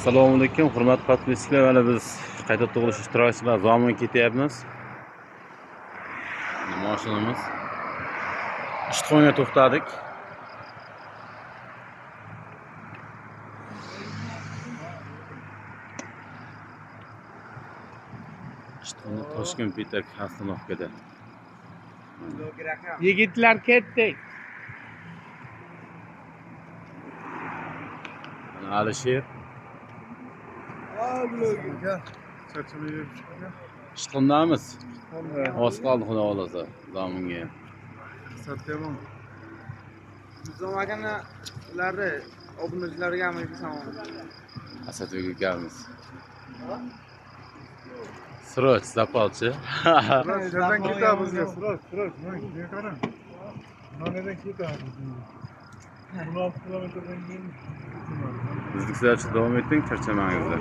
Assalomu alaykum, hurmatli подписчик lar. Mana biz qayta tug'ilish ishtirokchilari Zomin ketyapmiz. Mana mashinamiz. Ishtixonga to'xtadik. Ishtixonda Toshkent Petak остановкада. Yigitlar, ketdik. Mana Alisher. Ishtixondamiz. Oz qoldi, xudo xohlasa, Zominga ham. Nizom akani ularni obunachilarga ham salom. Asadbek ukamiz. Siroj zapalchi. Nereden ketamiz? Siroj, Siroj, menga qarang. Nereden ketamiz? 16 kilometrdan keyin. Bizni kuzatishda davom eting, charchamangizlar.